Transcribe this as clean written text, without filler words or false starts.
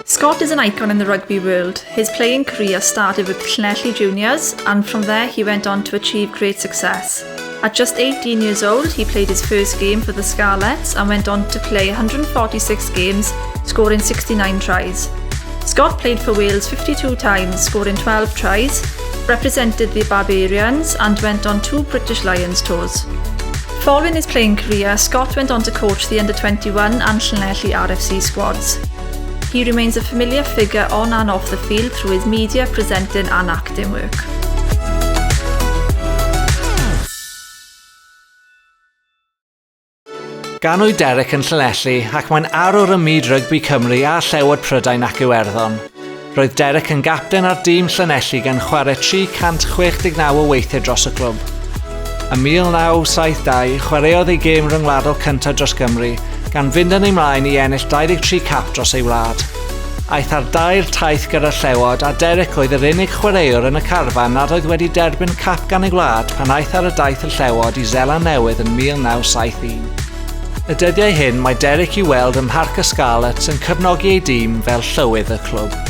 Scott is an icon in the rugby world. His playing career started with Llanelli Juniors and from there he went on to achieve great success. At just 18 years old, he played his first game for the Scarlets and went on to play 146 games, scoring 69 tries. Scott played for Wales 52 times, scoring 12 tries, represented the Barbarians and went on two British Lions tours. Following his playing career, Scott went on to coach the Under-21 and Llanelli RFC squads. He remains a familiar figure on and off the field through his media, presenting and acting work. Ganwyd Derek yn Llanelli ac mae'n arwr ym myd rygbi Cymru a Llewod Prydain ac Iwerddon. Roedd Derek yn gapten ar dîm Llanelli gan chwarae 369 o weithiau dros y clwb. Ym 1972, chwaraeodd ei gêm ryngwladol cyntaf dros Gymru, gan fynd yn ei mlaen i ennill 23 cap dros ei wlad. Aeth ar dair taith gyda'r Llewod a Derek oedd yr unig chwaraewr yn y carfan nad oedd wedi derbyn cap gan ei gwlad pan aeth ar y daith y Llewod i Seland Newydd yn 1971. Y dyddiau hyn mae Derek i'w weld ym Mharc y Scarlets yn cefnogi ei dîm fel llywydd y clwb.